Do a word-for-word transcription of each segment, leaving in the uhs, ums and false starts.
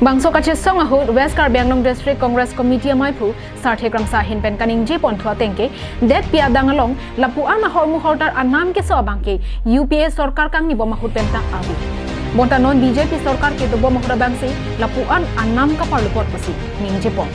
Bangso kachesong ahut West Karbi Anglong District Congress Committee amaiphu Sarthe Kramsa ahin pen kaningje ponthu ateng ke, detpi adang along lapu-an ahormu hortar anam keso abang ke U P A sorkar kangnibom ahut pen ta ave. Bonta non B J P sorkar kedobom ahut abangsi lapu-an anam kaparlupot pusi ningjepon.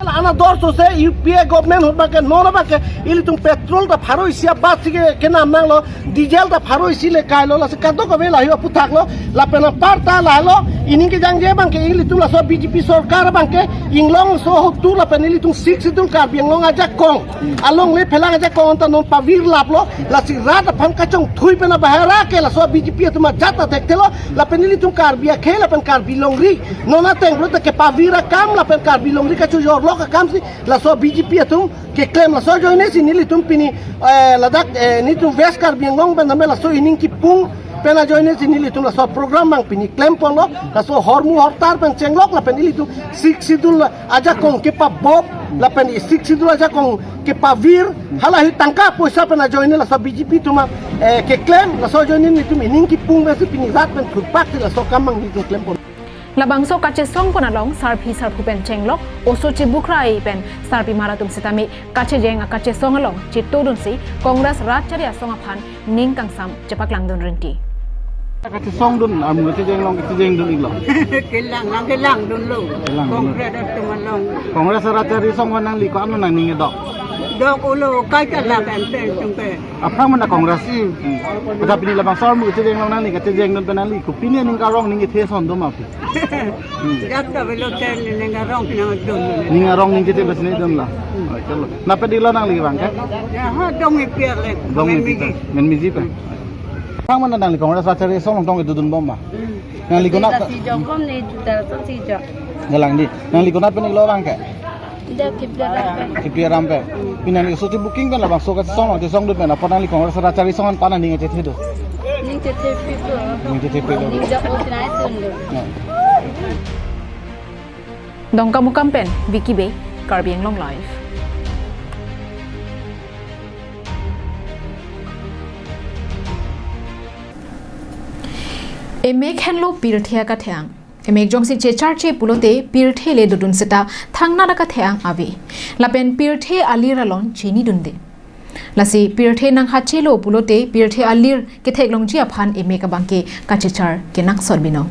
Anador sose U P A government ahut abang ke non abang ke ilitum petrol ta pharo isi abat si ke kenam nanglo, diesel ta pharo isi le kailo, lasi kadokave lahei aphuthak lo. Lapen aparta lahelo, ining kejangje abang ke ilitum laso B J P sorkar abang ke inglong so ahut tu lapen ilitum Sixth Schedule Karbi Anglong ajakong alongle phelang ajakong anta non pavirlaplo, lasi rat aphan kachongthui pen abahera ke laso B J P atum ajat ta thekthelo, lapen ilitum Karbi akhei lapen Karbi longri non ateng bro ta kepavir akam lapen Karbi longri kachojorlok akamsi laso B J P atum keklem. Laso ajoine si nelitum pini, eh, ladak, eh, nelitum West Karbi Anglong pen tame laso ining kipung pen ajoine si nelitum laso program abang pini klemponlo. Laso ahormu hortar pen chenglok lapen ilitum Sixth Schedule ajakong kepabop lapen Sixth Schedule ajakong kepavir, halahei tangka poisa pen ajoine laso B J P atum, eh, keklem. Laso ajoine nelitum ining kipung pensi pini rat pen thurpak si laso akam abang nelitum klempon. Labangso kachesongpon along sarpi sarpo pen chenglok, oso chibukra-i pen sarpimar atum sitame kachejeng akachesong along chetodunsi Congress rat chari asong aphan ning kangsam chepaklangdun rinti. Kachesongdun, amu kachejeng along kachejengdun-iklo. Kelang, lang kelangdunlo. Kelangdunlo. Congress atum along. Congress rat chari asong aphan nangli ko-an nangning dok? Dok ulo kai kalak ante tumpe. Aphrang mana Congress si. Pada pini labangso amu kachejeng along nangli kachejengdun pen nangli kopine ning karong ning kethe ason do ma pi? Dak ta velo chen ning arong nangdun. Ning arong ning kethe bas nangdunlo. Oke lo. Nangpedilo nangli abang ke? Ya, ha, dong ipi le. Dong ipi ta. Men miji pen. Aphrang mana nangli Congress rat chari asong along dong kedodunbom ma? Nangli konat? Kita si jongkom ni juta son si jong. Galang di. Nangli konat pen iklo abang ke? Dak Kipliram pen. Kipliram pen. Pini nangli oso chibukra pen labangso kachesong along chesongdun pen apot nangli Congress rat chari asong aphan nangning chethe do? Ning chethe pi ko. Ning chethe pi lo. Ning jak o sinai sun do. Ya. Dongkamukam pen Vicky Bey, Karbi Anglong Live. Emek henlo pirthe akathang. Emek jongsi checharche pulote pirthe le dodun seta thangnat akathang ave. Lapen pirthe alir along chinidunde. Lasi pirthe nanghachelo pulote pirthe alir ketheklongji aphan emek abang ke kachechar kenangsot binong.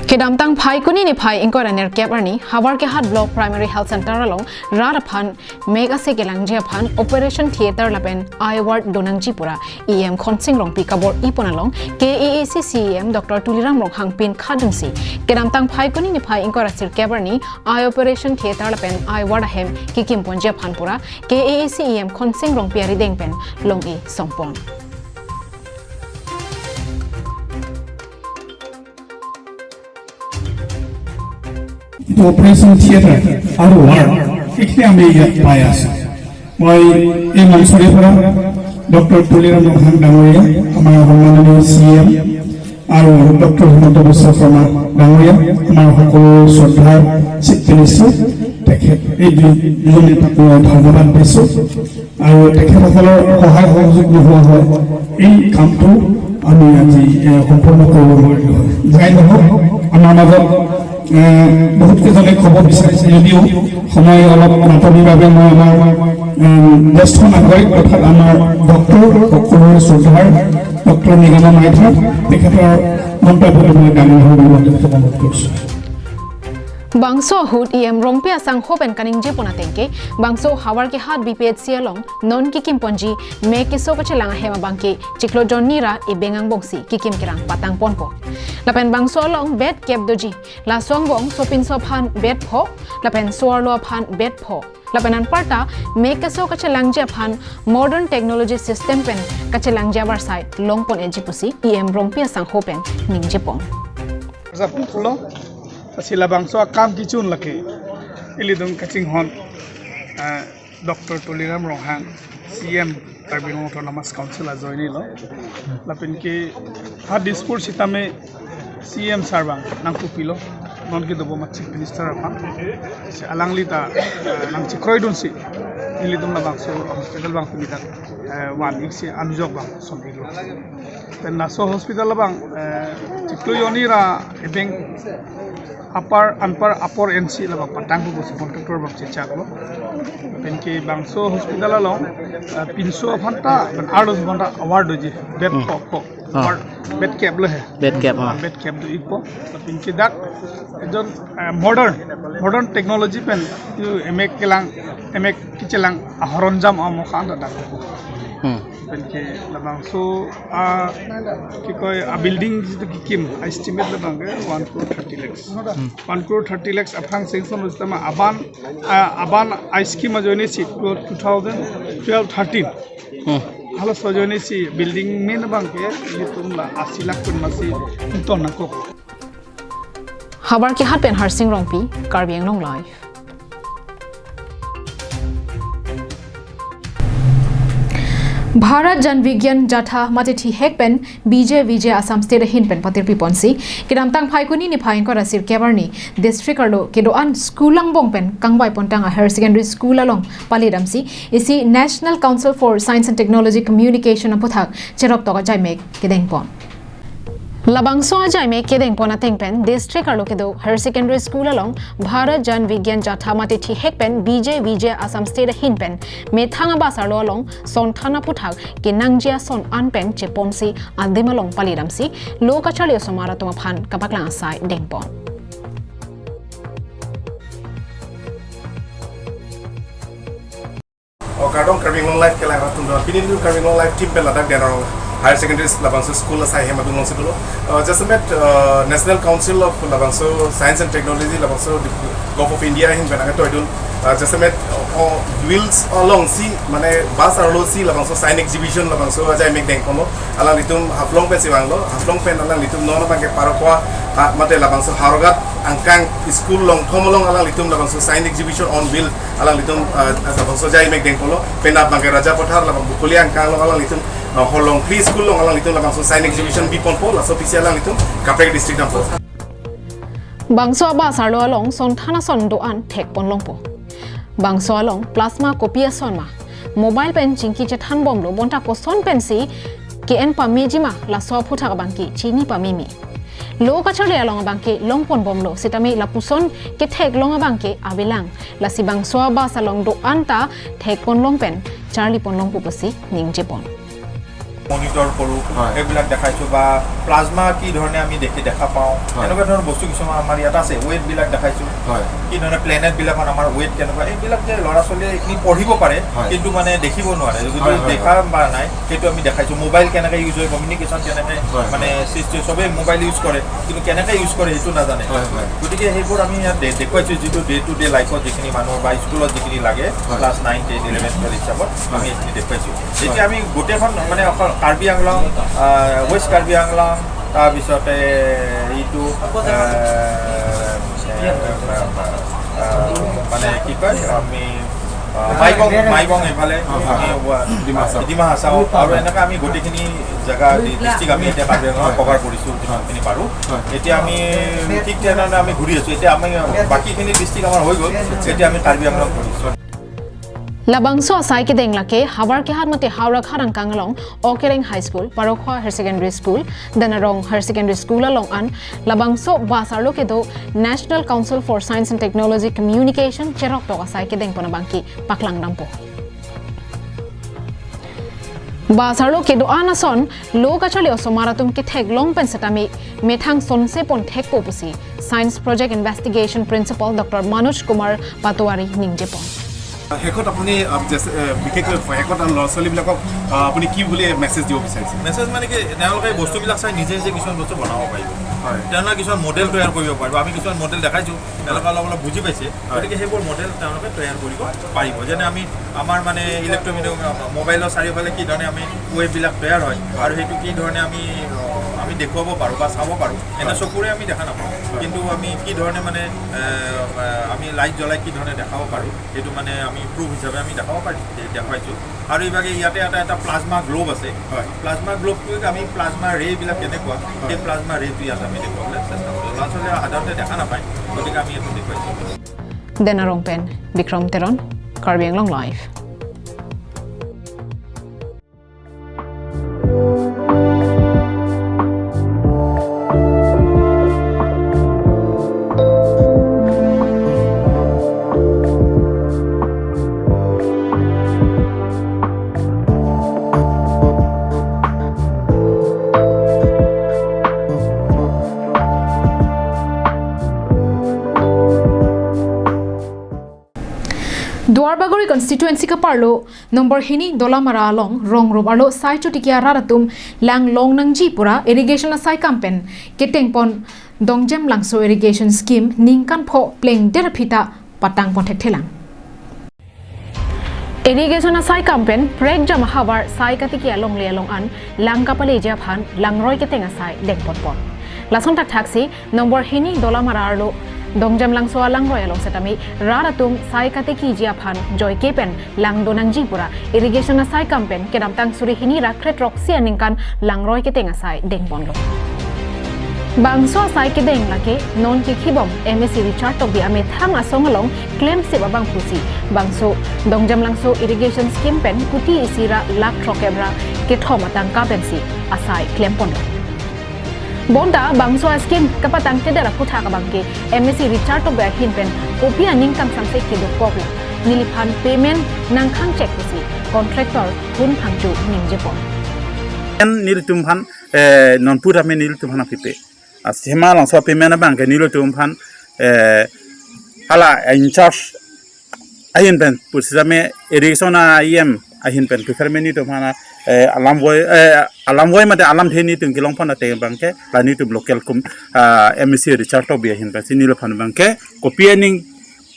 Kedamtang Phaikuni niphai ingkoi ra nerkep arni Howraghat Block Primary Health Center along rat aphan mek ase kelangji aphan operation theatre lapen eye ward donangji pura E M Khonsing Rongpi kabor-i pon along K A A C C E M Doctor Tuliram Ronghang pin khadunsi kedamtang Phaikuni niphai ingkoi ra sirkep arni eye operation theatre lapen eye ward ahem kekim ponji aphan pura K A A C E M Khonsing Rongpi arideng pen long-e songpon. এইটো operation theatre আৰু ৱাৰ্ড, এইখিনি আমি ইয়াত পাই আছো। মই এই মঞ্চৰে পৰা ডক্টৰ তুলিৰাম ৰংহাং ডাঙৰীয়া, আমাৰ সন্মাননীয় চি এম, আৰু ডক্টৰ হিমন্ত বিশ্ব শৰ্মা ডাঙৰীয়া, আমাৰ সকলো শ্ৰদ্ধাৰ চিফ মিনিষ্টাৰ, তেখেত এই দুই- দুজনে তাক মই ধন্যবাদ দিছো। আৰু তেখেতসকলৰ সহায় সহযোগ নোহোৱা হয় এই কামটো আমি আজি, এ, সম্পূৰ্ণ কৰিব নোৱাৰিলো হয়। যাই নহওক, আমাৰ মাজত, এ, বহুত কেইজনে ক'ব বিচাৰিছে যদিও সময় অলপ নাটনিৰ বাবে মই আমাৰ, এ, জ্যেষ্ঠ নাগৰিক অৰ্থাৎ আমাৰ ডক্টৰ, সকলোৰে শ্ৰদ্ধাৰ ডক্টৰ নিগমা মাইথা তেখেতৰ মন্তব্যটো মই দাঙি ধৰিবলৈ তেখেতক অনুৰোধ কৰিছো। Bangso ahut E M Rongpi asangho pen kaningje pon ateng ke, bangso Howraghat B P H C along non kekim ponji mek keso kachelang ahem abangke chiklo jonni ra ebeng angbongsi kekim kerang patang ponpo. Lapen bangso along bed kep doji, laso angbong sopinso aphan bed pho, lapen so-arlo aphan bed pho. Lapen anparta mek keso kachelangji aphan modern technology system pen kachelangji avarsai long pon-eji pusi E M Rongpi asangho pen ningje pon. Sa pun pulo, ta si labangso akam kechun lake ilitum kachinghon, eh, Doctor Tuliram Ronghang, C M Karbi Anglong Autonomous Council ajoine lo. Lapen ke ha Dispur sitame C M sir abang nangkupilo, non kedobom a Chief Minister aphan. Si alangli ta, eh, nangchekroidunsi ilitum labangso hospital abang pini dak, eh, van-ik si amjok abang son-iklo. Pen laso hospital abang, eh, chiklo jonni ra ebeng apar anpar apor ensi labang patang pusi contractor abang chechaklo. Pen ke bangso hospital along, eh, pinso aphanta, pen arloso aphanta award doji, bed Hmm. pho pho. Ah. Award, bed kep lo he. Bed kep, ah. Ah, bed kep do-ikpo. Pen ke dak ejon, eh, modern, modern technology pen tu emek kelang, emek kechelang ahoronjam amo khan dak. Hmm. Pen ke labangso, ah, kikoi, ah, building jitu kekim, estimate labang ke one crore thirty lakhs. Hmm. One crore thirty lakhs aphrang sanction lo sitame aban, ah, aban a scheme ajoine si two thousand twelve thirteen. Hmm. Halaso ajoine si building main abangke ilitum la asi lakh pen masi ton nangkok. Howraghat pen Harsing Rongpi, Karbi Anglong Live. Bharat Jan Vigyan Jatha mate thihek pen B J V J Assam State ahin pen patirpi ponsi, kedamtang Phaikuni niphai ingkoi ra sirkep arni district arlo kedo-an school angbong pen kangvai pontang a higher secondary school along palidamsi, isi National Council for Science and Technology Communication aphuthak cheroktok ajaimek kedeng pon. Labangso ajaimek kedeng pon ateng pen district arlo kedo higher secondary school along Bharat Jan Vigyan Jatha mate thihek pen B J V J Assam State ahin pen methang a-bus arlo along son than aphuthak kenangji ason an pen cheponsi adim along palidamsi lo kacharli osomar atum aphan kapaklang asai dengpon. O kardom Karbi Anglong Live kelang arat atum do. Pini nelitum Karbi Anglong Live team pen ladak Dera Higher Secondary labangso school asai hem adung alongsi dolo. Uh, jasemet, uh, National Council of labangso Science and Technology labangso Govt of India ahin pen nangtoidun, uh, jasemet, uh, wheels alongsi mane bus arlosi labangso science exhibition labangso ajaimek dengponlo. Alanglitum Haflong pensi vanglo, Haflong pen alanglitum non abangke Parokwa, ah, mate labangso Howraghat angkang school along thom along alanglitum labangso science exhibition on wheel alanglitum, ah, labangso ajaimek dengponlo. Pen abangke Rajapathar labang Bokolia angkang along alanglitum, ah, Holongphli school along alanglitum labangso science exhibition biponpo, laso aphi si alanglitum kaprek district dampo. Bangso a-bus arlo along son than ason do-an thekpon longpo. Bangso along plasma copy ason ma, mobile pen chingki chethan bomlo bonta koson pensi ke-en pameji ma laso aphuthak abangke chini pameme. Lo kacharli along abangke longpon bomlo sitame lapuson kethek long abangke avelang, lasi bangso a-bus along do-an ta thekpon long pen charlipon longpo pusi ningjepon. Monitor কৰোঁ। হয়। সেইবিলাক দেখাইছোঁ বা প্লাজমা কি ধৰণে আমি দেখি দেখা পাওঁ, হয়। এনেকুৱা ধৰণৰ বস্তু কিছুমান আমাৰ ইয়াত আছে। ৱেটবিলাক দেখাইছোঁ। হয়। কি ধৰণে প্লেনেটবিলাকত আমাৰ ৱেট কেনেকুৱা, এইবিলাক যে ল'ৰা ছোৱালীয়ে এইখিনি পঢ়িব পাৰে, হয়। কিন্তু মানে দেখিব নোৱাৰে। যদি হয়, হয়, দেখা হয়। বা নাই, সেইটো আমি দেখাইছোঁ। মোবাইল কেনেকে ইউজ হয়, কমিউনিকেশ্যন কেনেকে হয়, মানে হয়। সৃষ্টি হয়। চবেই মোবাইল ইউজ কৰে, কিন্তু কেনেকে ইউজ কৰে সেইটো নাজানে। হয়, হয়। গতিকে সেইবোৰ আমি ইয়াত দে-, দেখুৱাইছোঁ, যিটো ডে টু ডে লাইফত যিখিনি মানুহৰ বা স্কুলত যিখিনি লাগে, হয়। Class nine, ten, eleven, twelve হিচাপত আমি হয়। এইখিনি দেখুৱাইছোঁ। এতিয়া হয়। আমি গোটেইখন মানে অসম, কাৰ্বি আংলং, আহ, ৱেষ্ট কাৰ্বি আংলং, তাৰপিছতে এইটো, আহ, আহ, মানে কি কয়, আমি, আহ, মাইবং, মাইবং এইফালে, হয়, হয়। আমি, আহ, ডিমা হাছাও। ডিমা হাছাও, আৰু এনেকে আমি গোটেইখিনি জেগা, ডি-, ডিষ্ট্ৰিক্ট আমি এতিয়া কাৰ্বি আংলঙত হয়। কভাৰ কৰিছোঁ, যিমানখিনি পাৰোঁ। হয়। এতিয়া আমি ঠিক তেনেধৰণে আমি ঘূৰি আছোঁ। এতিয়া আমি বাকীখিনি ডিষ্ট্ৰিক্ট আমাৰ হৈ গ'ল, এতিয়া আমি কাৰ্বি আংলং ঘূৰিছোঁ। Labangso asai kedeng lake Howraghat mate Howraghat angkang along Okereng High School, Parokhowa Higher Secondary School, Denarong Higher Secondary School along an labangso bus arlo kedo National Council for Science and Technology Communication cheroktok asai kedengpon abangke paklangdampo. Bus arlo kedo-an ason lo kacharli osomar atum ketheklong pen setame methang sonse pon thekpo pusi Science Project Investigation Principal Doctor Manoj Kumar Patwari ningjepon. শেষত আপুনি, আহ, যে, এ, বিশেষকৈ শেষত ল'ৰা ছোৱালীবিলাকক, আহ, আপুনি কি বুলি মেছেজ দিব বিচাৰিছে? মেছেজ মানে কি, তেওঁলোকে বস্তুবিলাক চাই নিজে নিজে কিছুমান বস্তু বনাব পাৰিব। হয়। তেওঁলোকে কিছুমান মডেল তৈয়াৰ কৰিব পাৰিব। আমি কিছুমান মডেল দেখাইছোঁ, তেওঁলোকে অলপ অলপ বুজি পাইছে। হয়। গতিকে সেইবোৰ মডেল তেওঁলোকে তৈয়াৰ কৰিব পাৰিব। যেনে আমি আমাৰ মানে ইলেক্ট্ৰনিক মোবাইলৰ চাৰিওফালে কি ধৰণে আমি ৱেভবিলাক তৈয়াৰ হয় আৰু সেইটো কি ধৰণে আমি, আহ, আমি দেখুৱাব পাৰোঁ বা চাব পাৰোঁ, এনে হয়। চকুৰে আমি দেখা নাপাওঁ। হয়। কিন্তু আমি কি ধৰণে মানে, এ, এ, আমি লাইট জ্বলাই কি ধৰণে দেখাব পাৰোঁ, সেইটো মানে আমি প্ৰুফ হিচাপে আমি দেখাব পাৰি, দে-, দেখুৱাইছোঁ। আৰু ইভাগে ইয়াতে এটা, এটা প্লাজমা গ্ল'ব আছে। হয়। প্লাজমা গ্ল'বটোত আমি প্লাজমা ৰে'বিলাক কেনেকুৱা, হয়। সেই প্লাজমা ৰে'টো ইয়াত আমি দেখুৱাবলৈ চেষ্টা কৰোঁ। ল'ৰা ছোৱালীয়ে সাধাৰণতে দেখা নাপায়, গতিকে আমি এইটো দেখুৱাইছোঁ। Denarong pen Bikram Teron, Karbi Anglong Live. Duarbagori constituency kaparlo number hini Dolamara along rong rum arlo sai chotiki arat atum lang long nangji pura irrigation asai kam pen ketengpon Dongjemlangso irrigation scheme ningkan pho plengdet aphi ta patangpon thekthelang. Irrigation asai kam pen prekjam ahavar sai katiki alongle along an lang kapaleji aphan langroi keteng asai dengponpon. Lason thakthaksi number hini Dolamara arlo Dongjemlangso alangroi along setame rat atum sai katikiji aphan joike pen lang do nangji pura irrigation asai kam pen kedamtang suri hini ra kre throksi aningkan langroi keteng asai dengponlo. Bangso asai kedeng lake non kekhibom M A C Richard Tokbi amethang asong along klemsip abang pusi bangso Dongjemlangso irrigation scheme pen kuti isi ra lakh throkkep ra kethom atangka pensi asai klemponlo. Bonta bangso a-scheme kapatangtedet aphuthak abangke M A C Richard Tokbi ahin pen kopi aningkan samse kedokok la neliphan payment nangkhang chek pusi contractor Hun Phangcho ningjepon. En nelitum aphan, eh, non pura me nelitum aphan apipe. Athema langso payment abangke nelitum aphan, eh, hala in charge ahin pen pusitame irrigation a-E M ahin pen pusitame nelitum aphan, eh, alam voi, eh, alam voi mate alamthe nelitum kelongpon ateng abangke la nelitum local kum, ah, M A C Richard Tokbi ahin pensi neliphan abangke kopi aning,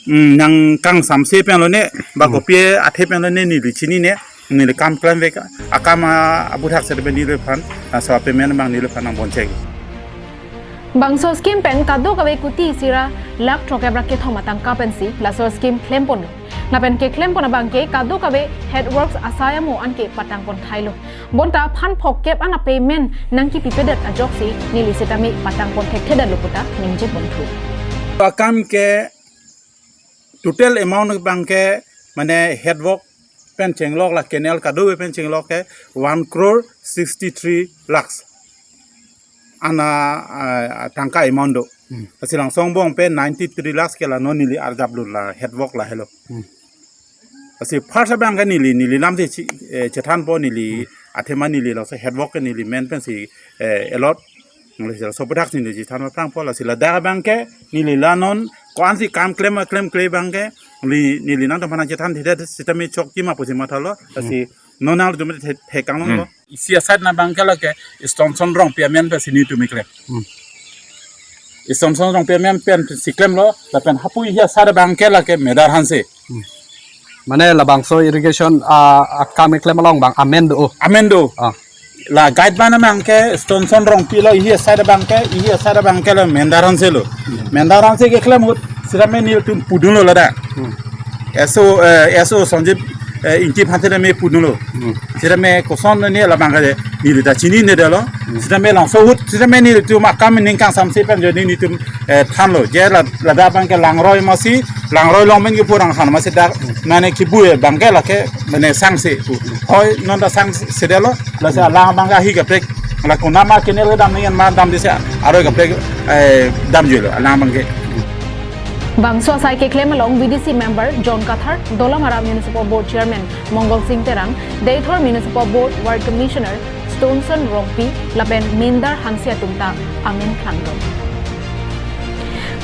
mm, nangkang samse pen lone ba, hmm, kopi athe pen lone neli chinine, neli kam klemvek akam, ah, aphuthak setame neliphan, ah, so payment abang neliphan nangbonchek. Bangso scheme pen kadokave kuti isi ra lakh throkkep ra kethom atangka pensi laso scheme klemponlo. Lapen keklempon abangke kadokave head works asai amo anke patangpon thailo. Bonta phan phokep an a-payment nangkipipedet ajoksi neli setame patangpon thekthedetlo puta ningjeponthu. Akam ke total amount abangke mane head work pen chenglok la canal kadokave pen chenglok ke one crore sixty three lakhs ana, ah, tangka amount do. Hmm. Lasi langsong bong pen ninety three lakhs ke la non neli arjaplo la head work la helo. Hmm. Lasi first abangke neli, neli lamthe chi, eh, chethanpo neli, hmm, Athema neli laso head work ke neli men pensi, eh, elot. Neli sila sopadak si neli chethan aphrang po, lasi ladak abang ke neli la non ko-ansi kam klem, klem kle abang ke neli, neli nangtum aphan chethan thekthe sitame chokji ma pusi mathalo. Lasi non nangtum the, thekang longlo. Hmm. Isi aside na abang ke lake Stonson Rongpi amen pensi nelitum keklem. Hmm. Stonson Rongpi amen pensi klemlo, lapen hapu isi aside abang ke lake Medar Hanse. Hmm. Mane labangso irrigation, ah, akam keklem along abang amen do. Amen do. Ah. La guide abang abang ke Stonson Rongpi lo, isi aside abang ke, isi aside abang ke lo Medar Hanse lo. Hmm. Medar Hanse keklem ahut sitame nelitum pudunlo ladak. Hmm. S O, eh, S O Sanjib, eh, Ingti aphan sitame pudunlo. Hmm. Sitame koson ne labang ke neli ta chininedetlo. Hmm. Sitame langso ahut sitame nelitum akam ning kangsamse pen jodi nelitum, eh, thanlo. Je la, ladak abang ke langroi masi, langroi along men kepu rang han masi dak, mane kebu abang ke lake, mane sangse pu. Hoi non ta sangsedetlo, lasi alang abang ke ahi kaprek, la konat ma kenel kedam ning ma damdesi, aroi kaprek, eh, damjilo, alang abang ke. Bangso asai keklem along V D C member John Kathar, Dolamara Municipal Board Chairman Mongol Sing Terang, Deithor Municipal Board Ward Commissioner Stonson Rongpi lapen Medar Hanse atum ta amen klangdun.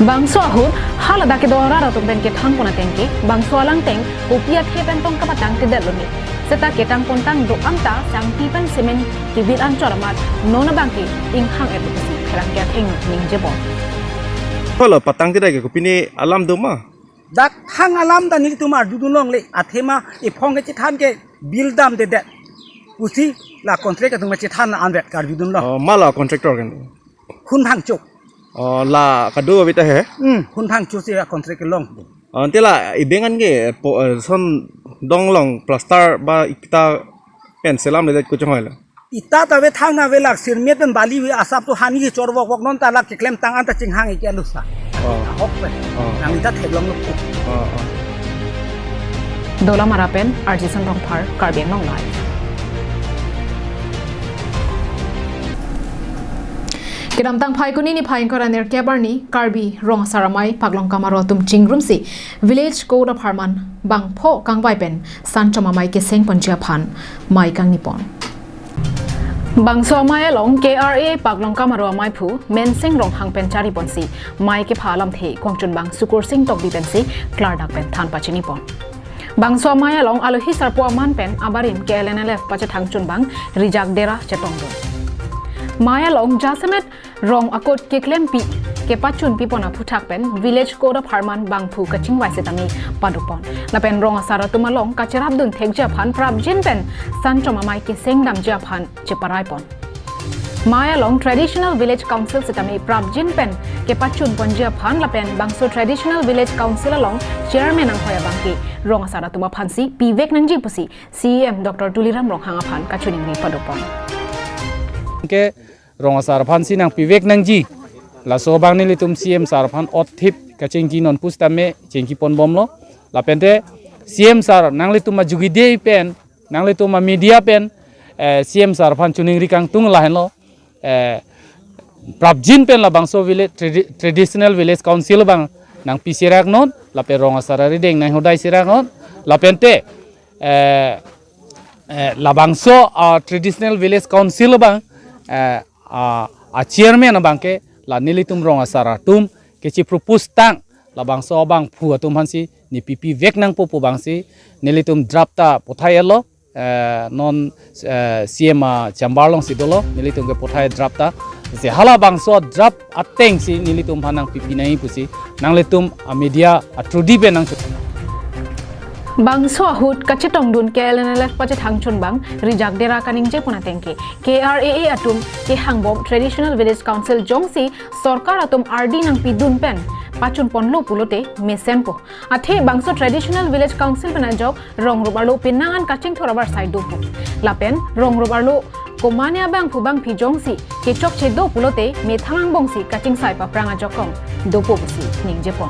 Bangso ahut haladak kedo arat atum pen kethanpon ateng ke, bangso alang ateng kopi athe pen tong kapatangtedetlo ne. Seta ketangpon tang do-an ta sangti pen cement kebit anchot amat non abang ke inghang-et pusi pherangke athengno ningjepon. Holo patangtedet ke kopine alam do ma? Dak hang alam ta nelitum arjudun longle, athema ephong kechethan ke bill damdedet pusi la contract atum kechethan anvet karjudunlo. Oh, ma la contractor kan? Hun Phangcho. Oh, la kado abita he? Hmm, Hun Phangcho si la contract kelong. Oh, ante la ibengan ke po, eh, son dong along plaster ba ikta pen selamledet kuchong hoilo. Ita ta ave, thang na ave, lak sirmet pen bali ave, asap to hani chor vok vok, non ta lak keklem tang an ta chinghang-ik ke alusa. Oh. Ahok pen. Oh. Nang ita theklonglo. Oh, oh. Dolamara pen Arjison Rongphar, Karbi Anglong Live. Kedamtang Phaikuni niphai ingkoi ra nerkep arni Karbi Rong Asar Amei Paklongkam Aro atum chingrumsi Village Court apharman bangpho kangvai pen Sanchom Amei kesengponji aphan mei kangnipon. Bangso amei along K R A A Paklongkam Aro ameiphu Mensing Ronghang pen chariponsi mei kepha alamthe kongchunbang Sukursing Tokbi pensi klardak pen than pachinipon. Bangso amei along alohi sarpo aman pen abarim K L N L F pachethang chunbang Rijak Dera chetongdun. Mei along jasemet rong akot keklempi kepachunpipon aphuthak pen Village Court apharman bangphu kachingvai setame padopon. Lapen rong asar atum along kacherapdun thekji aphan prapjin pen Sanchom Amei kesengdamji aphan cheparaipon. Mei along Traditional Village Council setame prapjin pen kepachunponji aphan lapen bangso Traditional Village Council along Chairman anghoi abangke rong asar atum aphansi pivek nangji pusi C E M Doctor Tuliram Ronghang aphan kachiningri padopon. Ke rong asar aphansi nangpivek nangji. Laso abang nelitum C M sir aphan othip kachingki non pusitame chingkiponbomlo. Lapente C M sir nanglitum ajugide pen, nanglitum amedia pen, eh, C M sir aphan chiningri kangtung lahenlo. Eh, prapjin pen labangso village, tradi-, traditional village council abang nangpiserak non, lapen rong asar arideng nanghodai serak non, lapente, eh, eh, labangso, ah, traditional village council abang, eh, ah, a chairman abangke la nelitum rong asar atum kechipropose tang labangso abangphu atum aphansi ne pipivek nangpo pu abangsi nelitum draft ta pothai-etlo, eh, non, eh, C M a chamber alongsi dolo, nelitum kepothai draft ta. Lasi halabangso draft atengsi nelitum aphan nangpipi nangji pusi nanglitum amedia athrough-di pen nangcho. Bangso ahut kachetongdun K L N L F pachethang chunbang Rijak Dera kaningjepon ateng ke K R A A atum kehangbom Traditional Village Council jongsi sorkar atum ardi nangpidun pen pachunponlo pulote mesenpo. Athe bangso Traditional Village Council pen ajok rong rup arlo penang an kachingthur avarsai dopo. Lapen rong rup arlo komane abangphu bangphi jongsi kechokche do pulote methang angbongsi kachingsai paphrang ajokom dopo pusi ningjepon.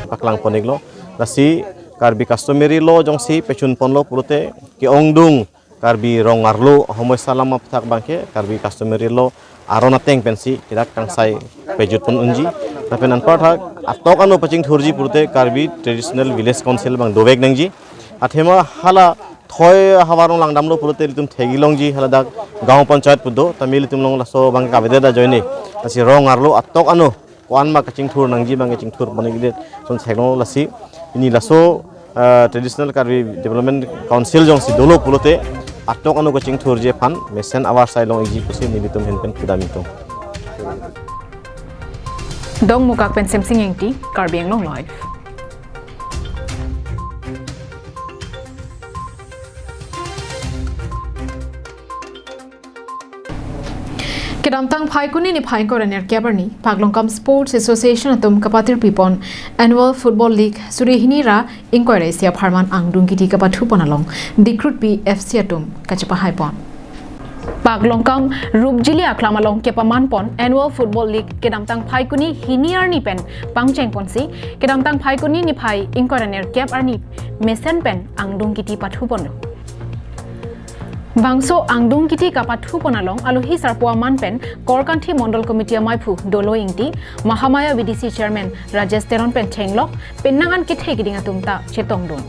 Paklangpon-iklo. Lasi Karbi customary law jongsi pachunponlo pulote ke-ongdung Karbi rong arlo homoi salam aphuthak abangke Karbi customary law aron ateng pensi kedak kangsai pejutpon unji. Lapen anparthak atok ano pachingthurji pulote Karbi Traditional Village Council abang dovek nangji. Athema hala thoi ahavar along langdamlo pulote ilitum thegi longji, haladak gaon panchayat pu do, tame ilitum along laso abang kavedet ajoine. Lasi rong arlo atok ano ko-an ma kachingthur nangji abang kachingthur pon-ikdet ason theklonglo. Lasi pini laso, eh, Traditional Karbi Development Council jongsi dolo pulote atok ano kachingthurji aphan mesen avarsai long-ikji pusi nelitum ahin pen kedam ingtung. Dongmukak pen Semsing Ingti, Karbi Anglong Live. Kedamtang Phaikuni niphai ingkoi ra nerkep arni, Paklongkam Sports Association atum kapatirpi pon Annual Football League suri hini ra ingkoi ra isi apharman angdung kiti kapathu pon along Dikrutpi F C atum kachepahai pon. Paklongkam Rupjili aklam along kepaman pon Annual Football League kedamtang Phaikuni hini arni pen pangcheng ponsi, kedamtang Phaikuni niphai ingkoi ra nerkep arni mesen pen angdung kiti pathu ponlo. Bangso angdung kiti kapathu pon along alohi sarpo aman pen Korkanthi Mondol Committee amaiphu Dolo Ingti, Mahamaya V D C Chairman Rajesh Teron pen chenglok, penang an kethe keding atum ta chetongdun.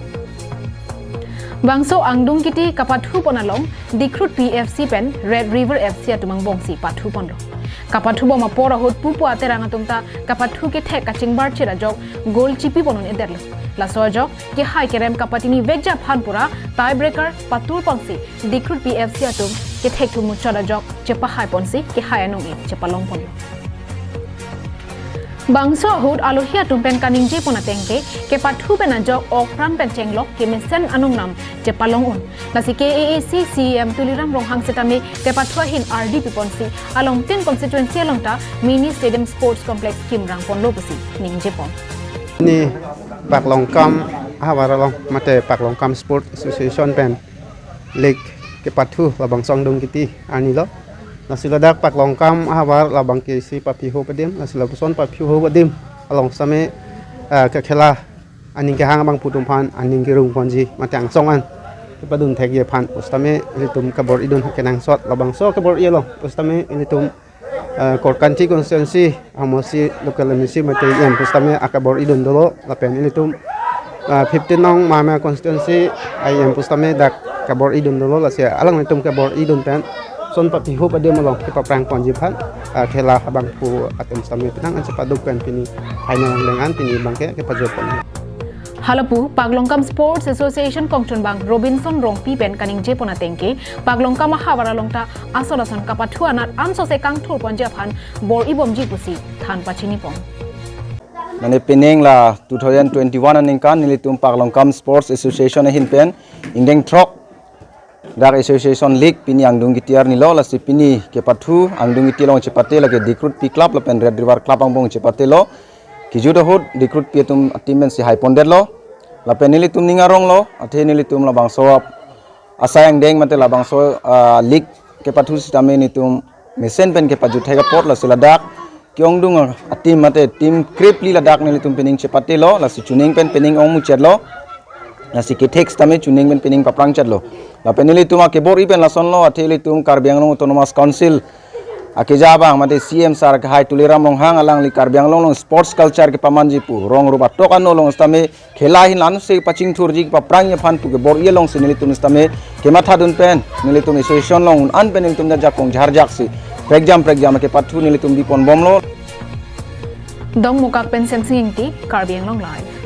Bangso angdung kiti kapathu pon along Dikrutpi F C pen Red River F C atum angbongsi pathu ponlo. Kapathu bom apor ahut pupu aterang atum ta kapathu kethek kachingbar chir ajok goal chipi pon un-edetlo. Laso ajok kehai kerem kapatini vekji aphan pura tiebreaker patur ponsi Dikrutpi F C atum kethek thu muchot ajok chepahai ponsi kehai anong-e chepalong ponlo. Bangso ahut alohi atum pen kaningje pon ateng ke, kepathu pen ajok okpran pen chenglok kemesen anong nam chepalong un. Lasi K A A C C E M Tuliram Ronghang setame kepathu ahin ardi pi ponsi along tin constituency along ta mini stadium sports complex kimrang ponlo pusi ningje pon. Ni Paklongkam ahavar along mate Paklongkam Sport Association pen league kepathu labangso angdung kiti arni lo. Lasi ladak Paklongkam ahavar labang ke isi paphiho padim, lasi lapuson paphiho padim along sitame, ah, kekhela aning kehang abangphu atum aphan aning kerung ponji mate angsong an kepadun thekji aphan pusitame ilitum kabor-idun kenangsot labangso kabor-i along pusitame ilitum, ah, Korkanthi constituency, Amasi local M A C mate E M pusitame akabor-idun dolo lapen ilitum, ah, fifteen nong Mahamaya constituency E M pusitame dak kabor-idun dolo, lasi alanglitum kabor-idun pen son paphiho padim along kepaprang ponji aphan, ah, khela abangphu atum sitame penang an chepaduk pen pini final angdeng an pini abangke kepajut pon. Halapu Paklongkam Sports Association kongchunbang Robinson Rongpi pen kaningje pon ateng ke, Paklongkam ahavar along ta ason ason kapathu anat ansose kangthur ponji aphan bor-i bomji pusi than pachini pon. Mane pining la two thousand twenty-one aningkan nelitum Paklongkam Sports Association ahin pen ingdeng throk dak association league pini angdung kiti arni lo, lasi pini kepathu angdung kiti along chepate lake Dikrutpi Club lapen Red River Club angbong chepatelo. Kejut ahut Dikrutpi atum team pensi hai pondetlo. Lapen nelitum ning aronglo, athe nelitum labangso asai angdeng mate labangso, ah, league kepathu sitame nelitum mesen pen kepajut thek apot, lasi ladak ke-ongdung ateam mate team krepli ladak nelitum pining chepatelo, lasi chuning pen pining ong muchetlo. Lasi kethek sitame chuning pen pining paprang chetlo. Lapen nelitum akebor-i pen lasonlo, athe ilitum Karbi Anglong Autonomous Council akeja abang mate C M sir kehai Tuliram Ronghang alangli Karbi Anglong along sports culture kepamanji pu rong rup atok ano along sitame khela ahin ansose pachingthurji paprangji aphan pu kebor-i alongsi nelitum sitame kemathadun pen nelitum association along un-an pen nelitum ajakong jharjak si prekjam prekjam kepathu nelitum bi pon bomlo. Dongmukak pen Semsing Ingti, Karbi Anglong Live.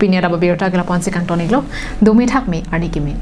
Pini ada abirta ke lapu-ansi kangton-iklo, dome thakme arni kimi.